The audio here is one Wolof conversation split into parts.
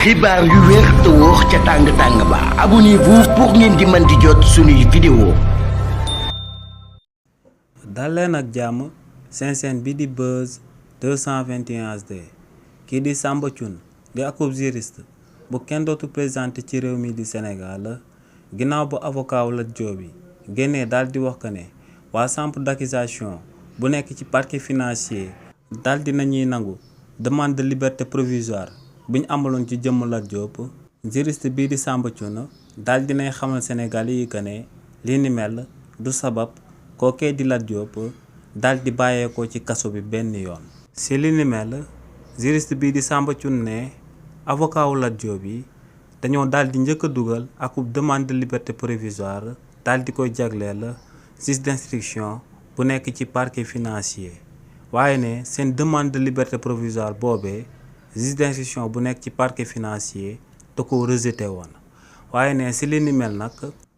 xibaar yu wér te wóor ca tàng-tàng ba abonnez-vous pour ngeen di mën di jot suñuy vidéo. dal leen ak jàmm seen chaîne bi di Buzz 221 HD kii di Samba Thioune di akub juriste bu kenn dootu présenté ci réew mi di Sénégal ginnaaw bu avocat wu Lat Diop bi génnee daal di wax que ne waa chambre d'accusation bu nekk ci parquet financier daal di nañuy nangu demande de liberté provisoire biñ amaloon ci jëmm Lat Diop. juriste bii di Samba Thioune daal dinay xamal Sénégalais yi que ne li ni mel du sabab kookee di Lat Diop daal di bàyyeekoo ci kaso bi benn yoon. si li ni mel juriste bii di Samba Thioune ne avocat wu Lat Diop yi dañoo daal di njëkk a dugal akub demande de liberté provisoire daal di koy jagleel juge d'instruction bu nekk ci parquet financier waaye ne seen demande de liberté provisoire boobee juge d'instruction bu nekk ci parquet financier da ko rejeté woon. waaye ne si li ni mel nag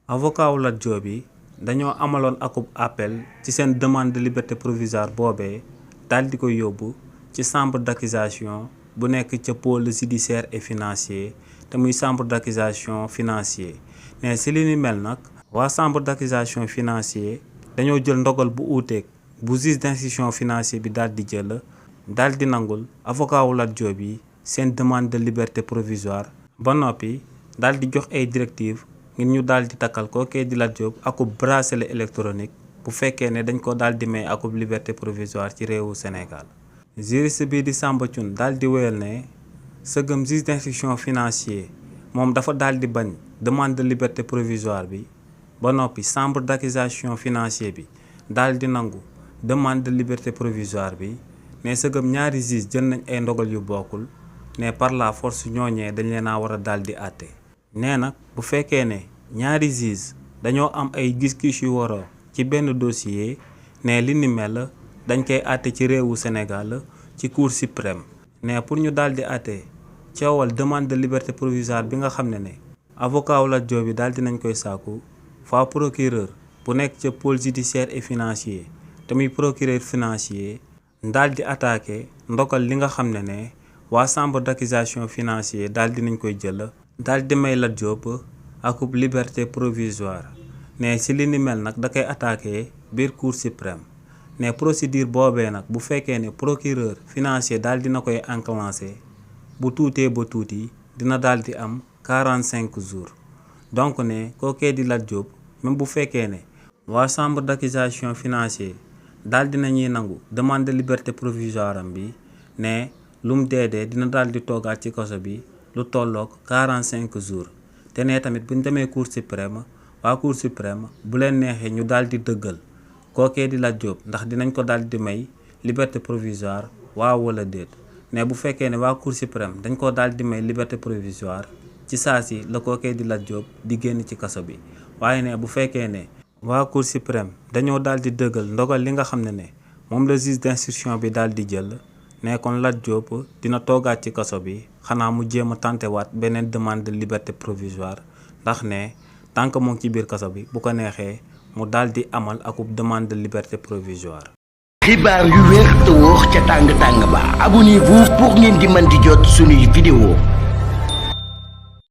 avocat wu Lat Diop yi dañoo amaloon akub appel ci seen demande de liberté provisoire boobee daal di koy yóbbu ci chambre d'accusation bu nekk ca pôle judiciaire et financier te muy chambre d'accusation financier. ne si li ni mel nag waa chambre d'accusation financier dañoo jël ndogal bu uuteeg bu juge d'instruction financier bi daal di jël daal di nangul avocat wu Lat Diop yi seen demande de liberté provisoire ba noppi daal di jox ay directives ngir ñu daal di takkal kookee di Lat Diop akub bracelet électronique bu fekkee ne dañ ko daal di may akub liberté provisoire ci réewu Sénégal. juriste bii di Samba Thioune daal di wéyal ne sëgëm juge d'instruction financier moom dafa daal di bañ demande de liberté provisoire bi ba noppi chambre d'accusation financier bi daal di nangu demande de liberté provisoire bi. ne sëgëm ñaari juge jël nañ ay ndogal yu bokkul ne par la force ñooñee dañ leen a war a daal di àtte. nee nag bu fekkee ne ñaari juge dañoo am ay gis-gis yu waroo ci benn dossier ne li ni mel dañ koy àtte ci réewu Sénégal ci cour suprême. ne pour ñu daal di àtte coowal demande de liberté provisoire bi nga xam ne avocat wu Lat Diop bi daal di nañ koy sàkku fa procureur bu nekk ca pôle judiciaire et financier te muy procureur financier. daal di attaqué ndogal li nga xam ne waa chambre d'accusation financier daal di nañ koy jël daal di may Lat Diop akub liberté provisoire. ne si li ni mel nag da koy attaqué biir cour suprême. ne procédure boobee nag bu fekkee ne procureur financier daal dina koy enclenché bu tuutee ba tuuti dina daal di am 45 jours. donc ne kookee di Lat Diop même bu fekkee ne waa chambre d'accusation financier daal dinañuy nangu demande de liberté provisoire am bi ne lum deedee dina daal di toogaat ci kaso bi lu tolloog 45 jours. te ne tamit buñ demee cour suprême waa cour suprême bu leen neexee ñu daal di dëggal kookee di Lat Diop ndax dinañ ko daal di may liberté provisoire waaw wala déet. ne bu fekkee ne waa cour suprême dañ ko daal di may liberté provisoire ci saa si la kookee di Lat Diop di génn ci kaso bi. waaye ne bu fekkee ne waa cour suprême dañoo daal di dëggal ndogal li nga xam ne moom la juge d'instruction bi daal di jël ne kon Lat Diop dina toogaat ci kaso bi xanaa mu jéem a tantewaat beneen demande de liberté provisoire ndax ne tant que mu ngi ci biir kaso bi bu ko neexee mu daal di amal akub demande de liberté provisoire. xibaar yu wér te wóor ca tàng-tàng ba abonnez-vous pour ngeen di mën di jot suñuy vidéo.